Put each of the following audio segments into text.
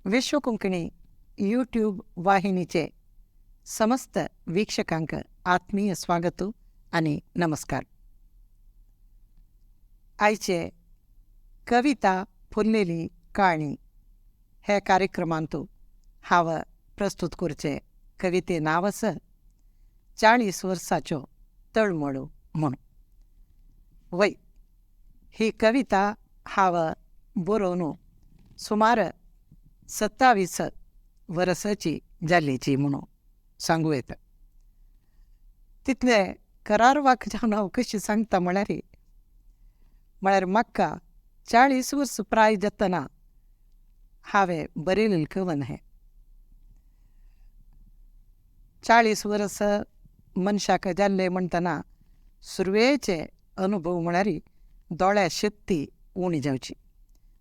विश्व Konkani YouTube वाहिनीचे समस्त वीक्षकांक आत्मीय स्वागत आनी नमस्कार. आयचे कविता फुल्लेली काणी हे कार्यक्रमांत हांव प्रस्तूत करचे कविते नांव आसा 40 वर्साच्यो तळमळो म्हूण. वय ही कविता हांव बरोवन सुमार 27 वर्साची जाल्लीची म्हणून सांगू येता. तितले करारवाक जावन हांव कशी सांगता म्हळ्यार म्हाका 40 वर्स प्राय जातना हांवें बरयलेलें कवन हें. 40 वर्स मनशाक जाल्ले म्हणटना सुरवेचे अनुभव म्हळ्यार दोळ्या शक्ती उणी जावची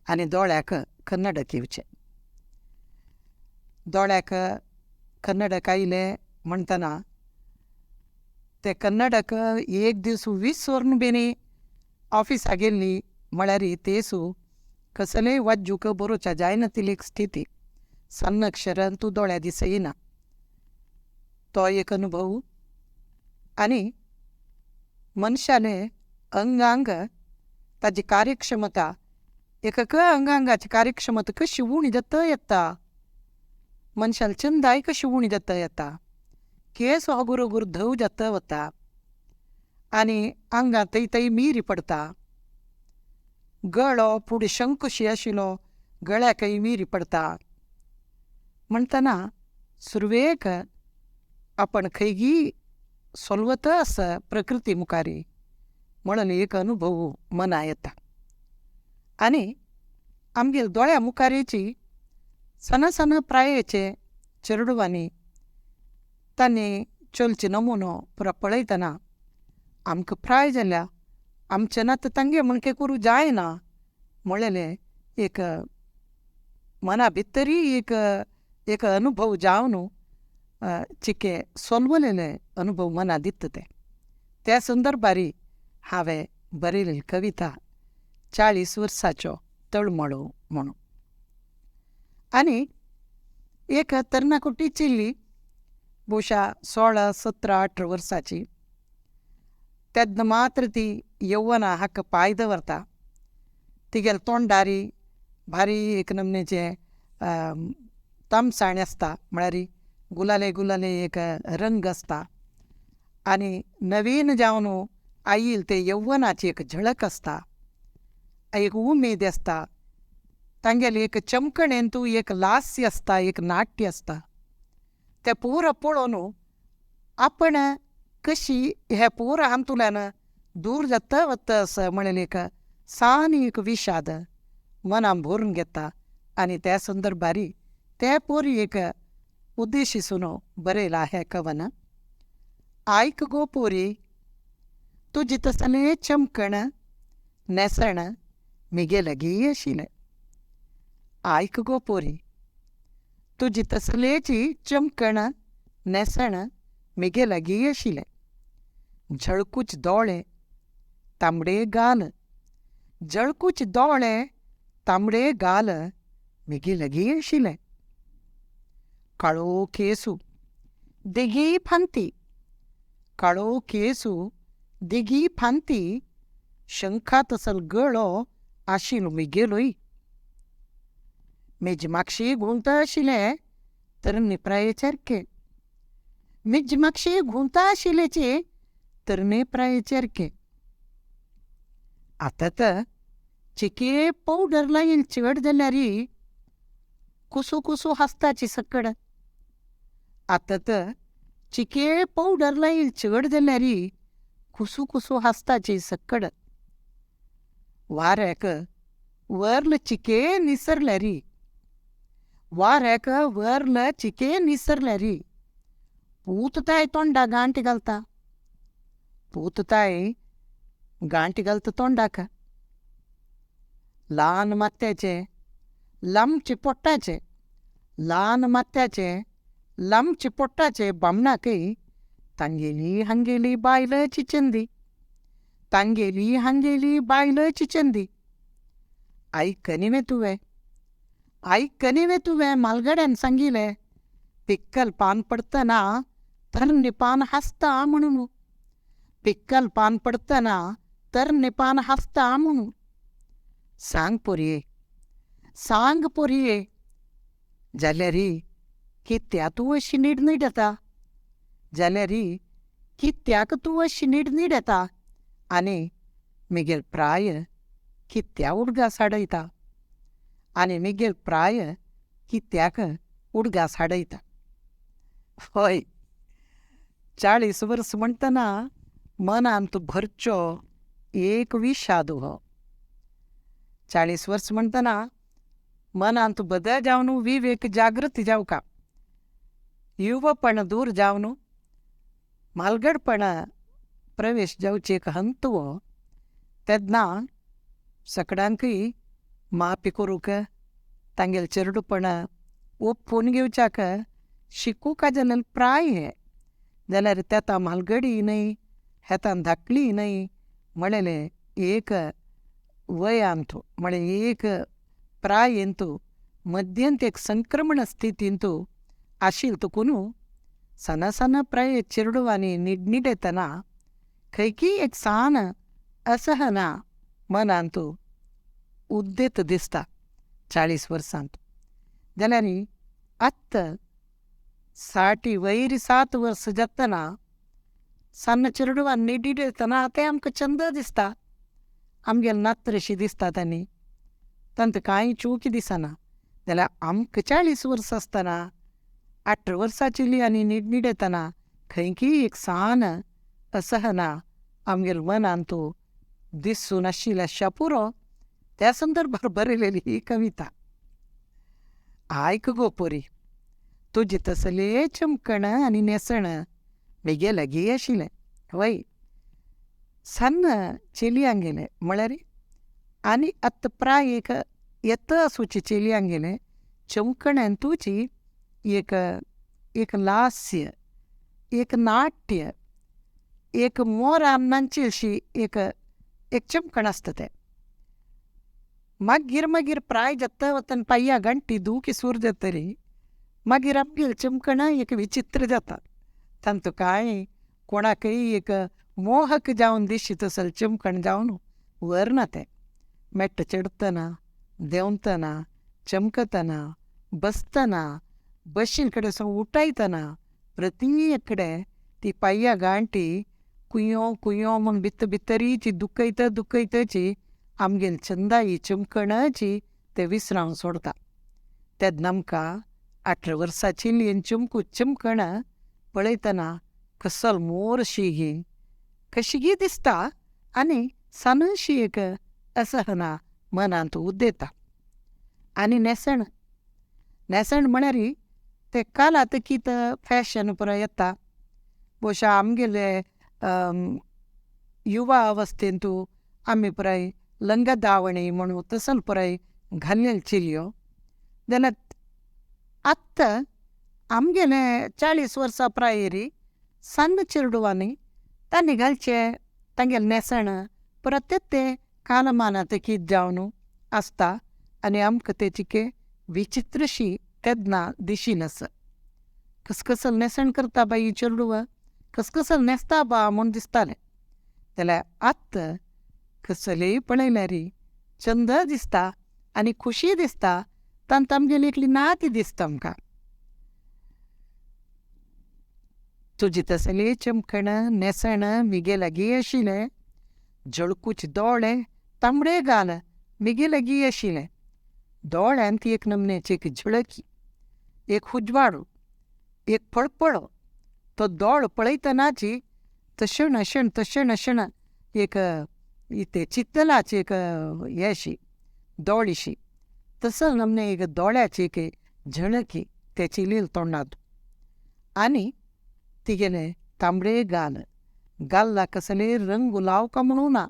आनी दोळ्याक कन्नडक येवचें. दोळ्याक कन्नडक आयलें म्हणटना ते कन्नडक एक दीस विसरून बेनी ऑफिसा गेल्ली म्हळ्यार तेसू कसलेय वाज्जूक बरोवच्या जायनातिल्ली एक स्थिती, सन्न अक्षरान तूं दोळ्या दिस येना, तो एक अनुभव. आनी मनशाले अंगांग ताजी कार्यक्षमता एक अंगांगाची कार्यक्षमता कशी उणी जाता येता, मनशाल चंदाय कशी उणी जाता येता, केस हगुर हगुर धव जाता वता आनी आंगां थंय थंय मिरी पडता, गळो फुडें शंकशी आशिल्लो गळ्याकय मिरी पडता. म्हणटना सुरवेक आपण खंयगी सोलवत आसा प्रकृती मुखारी म्हणून एक अनुभव मना येता. आनी आमगेर दोळ्या मुखारीची सना सना प्रायेचे चेडवांनी तांणी चलचे नमुनो पुरो पळयतना आमकां प्राय जाल्या आमचें ना तर तांगे म्हणके करूं जायना म्हणलेलें एक मना भितरी एक एक अनुभव जावन चिके सोलवलेले अनुभव मना दिता ते. त्या संदर्भारी हांवें बरयलेली कविता 40 वर्साच्यो तळमळो म्हणून. आनी एक तरणाकुटी चेल्ली बहुशा 16, 17, 18 वर्साची, तेन्ना मात्र ती यौवना हाका पांय दवरता. तिगेले तोंडारी भारी एक नमनेचें तामसाण आसता, म्हळ्यार गुलाले गुलाले एक रंग आसता आनी नवीन जावन आयिल्ले ते यौवनाची एक झळक आसता, एक उमेद आसता, तांगेली एक चमकणेन तूं एक लास्य आसता, एक नाट्य आसता. तें पुरो पळोवन आपण कशी हे पुरो हातूंतल्यान दूर जाता वता असो म्हणलें एक सान एक विशाद मनान भरून घेता. आनी त्या संदर्भारी ते पोरी एक उद्देशिसून बरयलां हें कवन. आयक गो पोरी तुजी तसलें चमकण न्हेसण म्हगे लागीं आशिल्लें. आयक गो पोरी तुजी तसलेची चमकण न्हेसण म्हगे लागीं आशिल्लें. झळकूच दोळे तांबडे गाल, झळकूच दोळे तांबडे गाल म्हगे लागीं आशिल्लें. काळो केसू देगी फांती, काळो केसू देगी फांती शंखा तसल गळो आशिल्लो म्हगेलोय. म्हजे मागशी घुंवता आशिल्लें तरणे प्रायेसारकें, म्हजे मागशी घुंवता आशिल्ल्याचे तरणे प्रायेसारकें. आतां तर चिके पावडर लायल चड जाल्यार कुसू कुसू हांसताची सकड. आतां तर चिके पावडर लायल चड जाल्यार कुसू कुसू हांसताची सकड. वाऱ्याक वर्ल चिके निसरल्यार, वाऱ्याक वर्ल चिके निसरल्यार पूतताय तोंडा गांठ घालता, पूतताय गांठ घालता तोंडाक. ल्हान माथ्याचें लांबचे पोटाचें, ल्हान माथ्याचें लांबचे पोटाचें बामणाकय तांगेली हांगेली बायलची चंदी, तांगेली हांगेली बायलची चंदी. आयकनी वे तुवें, आयकनी वे तुवें म्हालगड्यान सांगिलें, पिक्कल पान पडतना तरणे पान हांसता म्हणून, पिक्कल पान पडतना तरणे पान हांसता म्हणून. सांग पोरये, सांग पोरये, जाल्यार कित्या तूं अशी निडनिडता, जाल्यार कित्याक तूं अशी निडनिडता आनी म्हगेल प्राय कित्या उडगास हाडयता, आनी म्हगेल प्राय कित्याक उडगास हाडयता. हय, 40 वर्स म्हणटना मनांत भरचो एक विशाद हो. 40 वर्स म्हणटना मनांत बदल जावन विवेक जागृत जावका, युवपण दूर जावन म्हालगडपण प्रवेश जावची एक हंत हो. तेन्ना सगळ्यांकय माफी करूंक, तांगेलें चेरडूपण ओपून घेवच्याक शिकूंक जाल्यार प्राय हें, जाल्यार तेता म्हालगडी न्हय, हेतान धाकली न्हय म्हणलें एक वयांत, म्हळें एक प्रायेंत मध्यंत एक संक्रमण स्थितींत आशिल्लें तुकून सान सान प्राये चेरडुवांनी निडनिडयतना खंयकी एक सान असहना मनांत उद्देत दिसता 40 वर्सांत. जाल्यार आतां 60 वयर 7 वर्स जातना सान चेरडुवान निडनिडयतना तें आमकां चंद दिसता, आमगेले नात्रशी दिसता तांणी, तांकां कांय चूकी दिसना. जाल्यार आमकां 40 वर्सां आसतना 18 वर्सां चेली आनी निडनिडयतना खंयकी एक सान असहना आमगेले मनांत दिसून आशिल्लें आसच्या पुरो. त्या संदर्भार बरयलेली ही कविता. आयक गो पोरी, तुजें तसलें चमकण आनी न्हेसण म्हगे लागीं आशिल्लें. वय, सान चेलयांगेलें म्हळ्यार आनी आतां प्रायेक येता आसूची चेलयांगेलें चमकण्यान तुजी एक एक लास्य, एक नाट्य, एक मोरान नाचची अशी एक एक चमकण आसता तें. मागीर मागीर प्राय जाता वतना पांया गांठी दुखी सूर जातरी मागीर आमगेलें चमकणां एक विचित्र जाता. तांतूं कांय कोणाकय एक मोहक जावन दिशी तसलें चमकण जावन व्हरना तें. मेट्ट चडटना, देंवतना, चमकतना, बसतना, बशीन कडेन सावन उठायतना प्रती कडेन ती पांया गांठी कुयो कुयो म्हूण भितर भितरीची दुखयता दुखयताची आमगेली चंदाई चमकणाची ते विसरावन सोडता. तेन्ना आमकां 18 वर्सां चेलयेन चमकू चमकणां पळयतना कसल मोरशी ही कशीगी दिसता आनी सानशी एक असहना मनांत उदेता. आनी न्हेसण, न्हेसण म्हळ्यार ते काल आतां कितें फॅशन पुराय येता. भोवशा आमगेले युवा अवस्थेंतू आमी पुराय लंग दावणी म्हणून तसल पुराय घाल्लेले चेलयो. जाल्यार आतां आमगेले 40 वर्सां प्रायेर सान चेरडुवांनी तांणी घालचें तांगेलें न्हेसण परत तें कालमानांत कितें जावन आसता आनी आमकां तें चिके विचित्रशी तेन्ना दिशिल्लें आसा. कसकसल न्हेसण करता बाई चेरडुवां, कसकसल न्हेसता बा म्हूण दिसतालें. जाल्यार आतां कसलेय पळयल्यार चंद दिसता आनी खुशी दिसता, तांत आमगेली एकली नाती दिसता आमकां. तुजी तसलें चमकण न्हेसण म्हगे लागीं आशिल्लें, जळकूचे दोळे तांबडे गाल म्हगे लागीं आशिल्लें. दोळ्यांत एक नमन्याची एक झळकी, एक उजवाडो, एक फळफळो, तो दोळ पळयतनाची तशण अशण तशण अशण एक ते चित्तलाची एक हें अशी दोळीशी तसो नमने एक दोळ्याची एक झळकी ते चिलील तोंडांत. आनी तिगेले तांबडे गाल, गाल्ला कसले रंग लावका म्हणूं ना,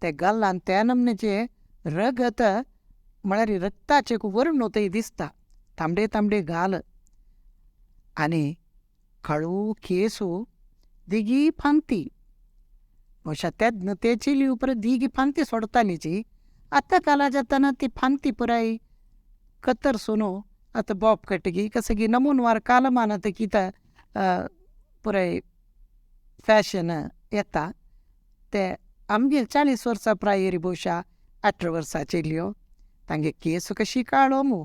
ते गाल्लान त्या नमनेचे रगत म्हळ्यार रक्ताचें एक वर्ण थंय दिसता, तांबडे तांबडे गाल. आनी काळू केसू दिगी फांती, अशा तेन्ना ते चेली उपरांत दिगी फांती सोडताली जी, आतां काला जाताना ती फांती पुराय कतरसून आतां बॉब कटगी कसगी नमूनवार कालमान कित पुराय फॅशन येता ते आमगेर 40 वर्सां प्रायेर भोवशा 18 वर्सां चेडयो तांगे केस कशी काळो मू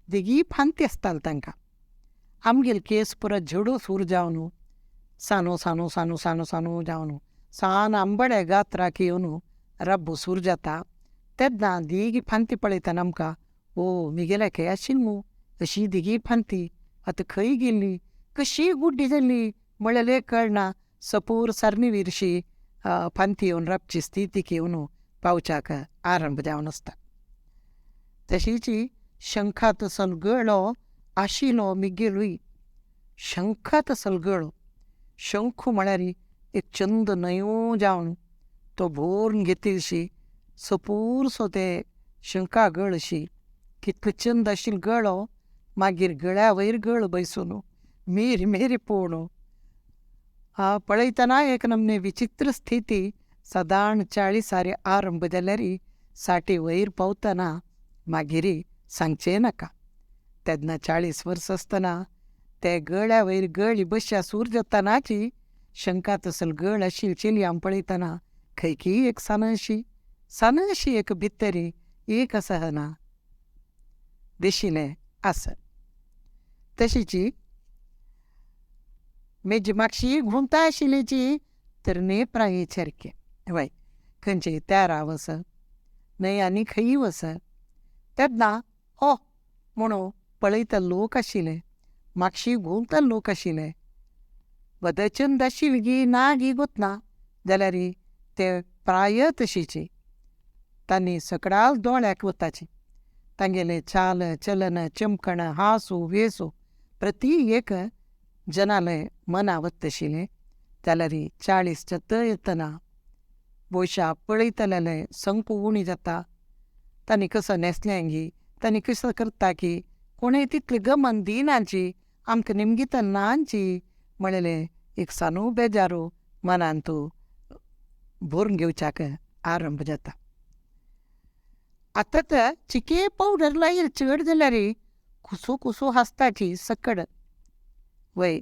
दिगी फांती आसताले तांकां. आमगेर केस पुरो झेडू सूर जावन सानो सानो सानो सानो सानो जावन सान आंबड्या गात्राक येवन रब्बू सूर जाता तेन्ना दिगी फांती पळयतना आमकां ओ मिगेल्या खंय आशिल्ली मू अशी दिगी फांती आतां खंय गेल्ली कशी गुड्डी जाल्ली म्हळ्यार कळना. सपूर सरणी विरशी फांती येवन राबची स्थितीक येवन पावच्याक आरंभ जावन आसता. तशीच शंखात सलगळो आशिल्लो मिगेलूय शंखात सलगळो शंख म्हळ्यार एक चंद न्हंयो जावन तो भरून घेतिल्शी सपूरसो ते शंखा गळ अशी कितलो चंद आशिल्लो गळो मागीर गळ्या वयर गळ बैसून मेरी मेरी पळोवन पळयतना एक नमने विचित्र स्थिती सदाण 40 आरंभ जाल्यार 60 वयर पावतना मागीर सांगचें नाका. तेन्ना 40 वर्स आसतना ते गळ्या वयर गळी बश्या सूर जातानाची शंका तसल गळ आशिल्ली चेली पळयतना खंयकी एक सानशी सानशी एक भितरी एक असहना दिशिल्लें आसा. तशीची मेजी मातशी घुमता आशिल्लीची तर न्हय प्राये सारकें वय खंयचे तेरा वस न्हय आनी खंयी वस तेन्ना ओ म्हणून पळयता लोक आशिल्ले मातशी घुंवता लोक आशिल्ले वदचंद आशिल्ली गी ना गी गोतना जाल्यार ते प्राय तशीची तांणी सकडाल दोळ्याक वताची तांगेले चाल चलन चमकण हांसू वेसू प्रती एक जनाले मना वतशिल्लें. जाल्यार 40 त येतना भोवशा पळयतल्याले संक उणी जाता तांणी कसो न्हेसलें गी तांणी कसो करता की कोणें तितलें गमन दिनाची आमकां निमगित नाची म्हणलें एक सानू बेजारू मनांत भरून घेवच्याक आरंभ जाता. आतां तर चिके पावडर लायल चड जाल्यार कुसू कुसू हांसताची सकड वय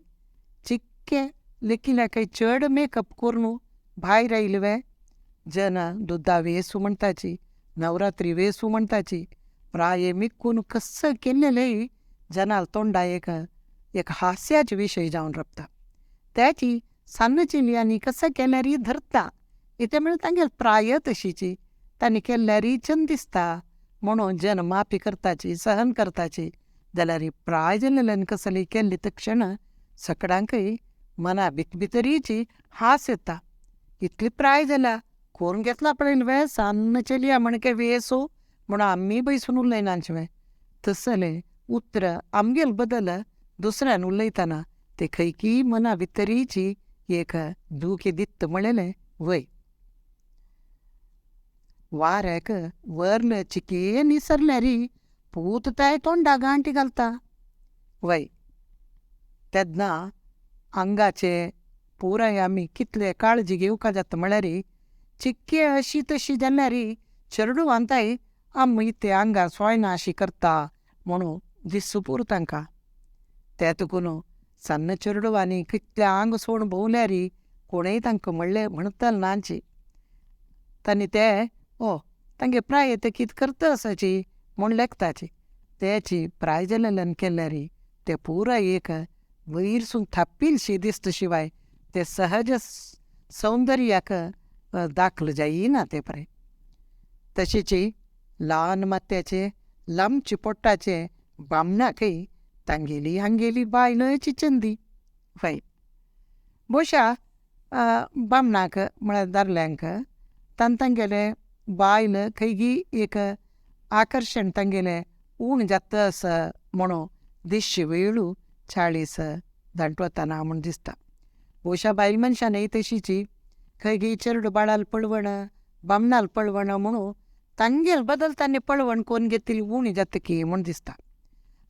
चिक्के लेखिल्या काय चड मेकअप करून भायर आयले वे जना दुदा वेसू म्हणटाची नवरात्री वेसू म्हणटाची प्राये मिक्कून कसं केल्लें जनाल तोंडा एक एक हास्याचे विशय जावन रावता. त्याची सान्न चेलयांनी कसं केल्यार धरता इते म्हळ्यार तांगेर प्राय तशीची तांणी केल्यार चंद दिसता म्हणून जन माफी करताची सहन करताची. जाल्यार प्राय जाल्ल्यान कसली केल्ली तक्षण सकडांकय मना भितरीची हास येता. इतली प्राय जाल्या करून घेतला पळय वे सान्न चेलया म्हणके वेसो म्हणून आमी बैसून उलयनाच वे तसले उतर आमगेल बदल दुसऱ्यान उलयतना ते खंयकी मना भितरीची एक दुखी दित्त म्हणलें वय. वाऱ्याक वर्ल चिके निसरल्यार पूत ताय तोंडा गांठी घालता वय. तेन्ना आंगाचे पुराय आमी कितले काळजी घेवका जाता म्हळ्यार चिक्के अशी तशी जाल्यार चेडवांताय आमी इते आंगार सोयना अशी करता म्हणून दिसूं पुरो तांकां. ते तुकून सान्न चेडवांनी कितलें आंग सोडून भोंवल्यार कोणूय तांकां म्हणलें म्हणटल नाची तांणी ते ओ तांगे प्राय ते कितें करता आसाची म्हूण लेखताची. तेची प्राय जाल्ल्यान केल्यार ते पुराय एक वयरसून थापिलशी दिसता शिवाय ते सहज सौंदर्याक दाखल जायना ते प्राय. तशीच ल्हान माथ्याचे लांबचे पोटाचे बामणाकय तांगेली हांगेली बायलची चंदी वय. भोवशा बामणाक म्हळ्यार दादल्यांक तांगेले बायल खंयगी एक आकर्शण तांगेलें उण जाता आसा म्हणून दिसचे वेळू 40 धांट वतना म्हूण दिसता. भोवशा बायल मनशानय तशीची खंयगी चेडू बाळाल पळवण बामणाल पळवण म्हणून तांगेल बदल तांणी पळवण कोण घेतली उणी जाता की म्हूण दिसता.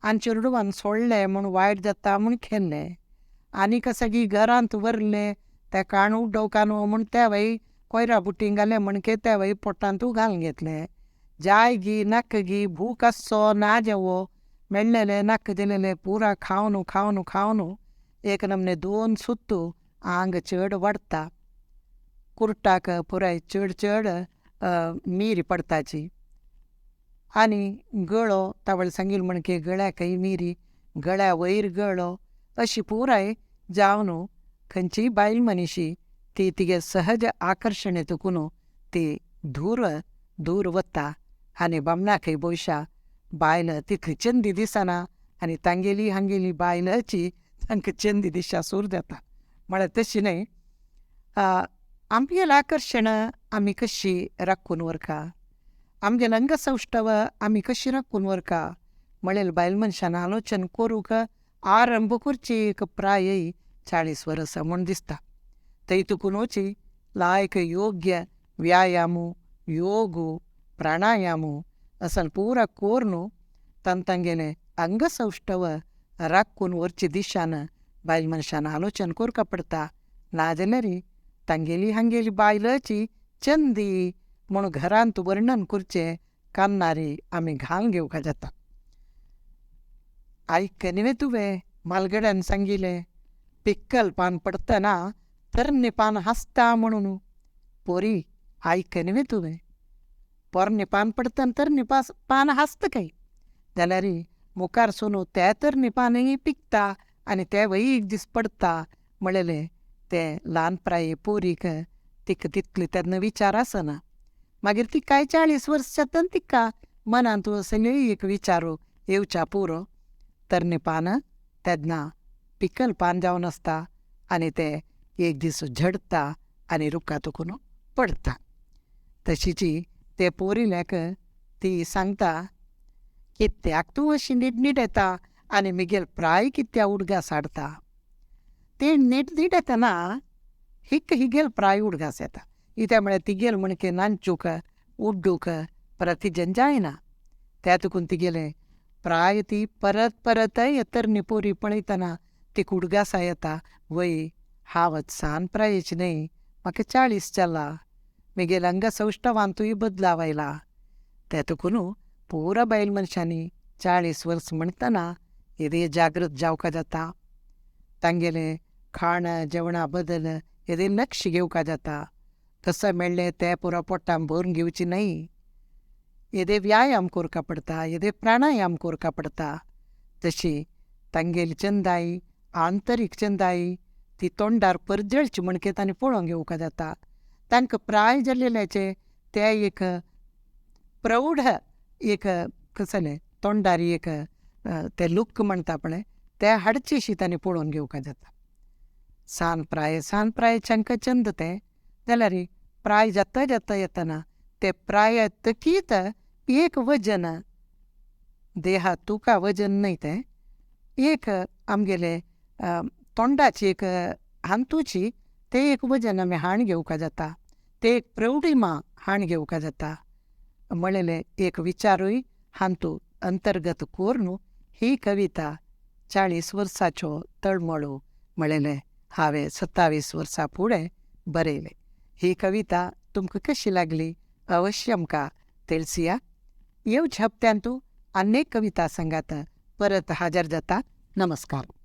आनी चेडवान सोडलें म्हूण वायट जाता म्हूण खेल्लें आनी कसगी घरांत व्हरलें त्या काण उडोवका न्हू म्हूण त्या वय कोयरा बुटींग घालें म्हणके त्या वय पोटांतू घालून घेतलें. जाय गी नाका गी भूक आसचो ना जेवो मेळ्ळेले नाका दिलेले पुरा खावन खावन खावन एक नमने 2 सुत्तू आंग चड वाडटा, कुर्टाक पुराय चड चड मीर पडताची आनी गळो तावळ सांगील म्हणके गळ्याकय मिरी, गळ्या वयर गळो अशी पुराय जावन खंयचीय बायल मनीशी ती तिगे सहज आकर्शण येतकून ती धूर दूर वता आनी बामणाकय भोवशा बायल तितली चंदी दिसना आनी तांगेली हांगेली बायलाची तांकां चंदी दिशा सूर जाता. म्हळ्यार तशी न्हय, आमगेलें आकर्शण आमी कशी राखून व्हरका, आमगेलें अंगसौष्ठव आमी कशी राखून व्हरका म्हणलें बायल मनशान आलोचन करूंक आरंभ करची एक प्राय 40 वर्सां म्हूण दिसता. थंय तुकून लायक योग्य व्यायाम, योग, प्राणायाम असल पुरा करून तान तांगेलें अंगसौष्ठव राखून व्हरचे दिशान बायल मनशान आलोचन करका पडटा. नाजाल्यार तांगेली हांगेली बायलाची चंदी म्हूण घरांत वर्णन करचें कान्नारी आमी घाल घेवंक जाता. आयक न्ही तुवें म्हालगड्यान सांगिलें पिक्कल पान पडटना तरणे पान हांसता म्हणून. पोरी आयक न्ही तुवें पोरणे पान पडटना तरणे पान हांसता काय, जाल्यार मुखार सून तें तरणे पानय पिकता आनी तें वय एक दीस पडटा म्हणलें तें ल्हान प्राये पोरीक तिका तितले तेन्ना विचार आसना. मागीर तिकाय 40 वर्सां जातना तिका मनांत असले एक विचार येवच्या पुरो तरणे पान तेन्ना पिकल पान जावन आसता आनी तें एक दीस झडटा आनी रुखा तुकून पडटा. तशीच ते पोरिल्याक ती सांगता कित्याक तूं अशी निडनिड येता आनी मिगेल प्राय कित्या उडगास हाडटा. ते निडनिड येतना हिक हिगेल प्राय उडगास येता. कित्याक म्हळ्यार तिगेल म्हणके नांचूक उड्डूक परत तिजेन जायना. त्या तुकून तिगेलें प्राय ती परत परतय तरणी पोरी पळयतना तिका उडगासा येता, वय हांव सान प्रायेची न्हय, म्हाका 40 जाला, मिगेल अंगसौष्ठवांतूय बदलाव आयला. ते तुकून पुरा बायल मनशांनी 40 वर्स म्हणटना येदे जागृत जावका जाता, तांगेलें खाण जेवणा बदल येदे लक्ष घेवका जाता, कसो मेळ्ळें तें पुरो पोटान भरून घेवची न्हय, येदे व्यायाम करका पडटा, येदे प्राणायाम करका पडटा. तशी तांगेली चंदाई आंतरीक चंदाई ती तोंडार परजळची म्हणके तांणी पळोवन घेवका जाता. तांकां प्राय जाल्ल्याचे ते एक प्रौढ एक कसलें तोंडार एक ते लूक म्हणटा पळय ते हाडचेशी तांणी पळोवन घेवका जाता. सान प्राय सान प्रायेच्याक चंद तें जाल्यार प्राय जाता जाता येतना ते प्राय तकीत एक वजन देहा तुका वजन न्हय तें एक आमगेलें तोंडाची एक हांतुची तें एक वजन आमी हाण घेवका जाता, तें एक प्रौढिमा हाण घेवका जाता म्हणलें एक विचारूय हांतू अंतर्गत करून ही कविता 40 वर्सांच्यो तळमळो म्हणलें हांवें 27 वर्सां फुडें बरयलें. ही कविता तुमकां कशी लागली अवश्य आमकां तेळसिया. येवच्या हप्त्यांतू अनेक कविता सांगात परत हाजर जाता. नमस्कार.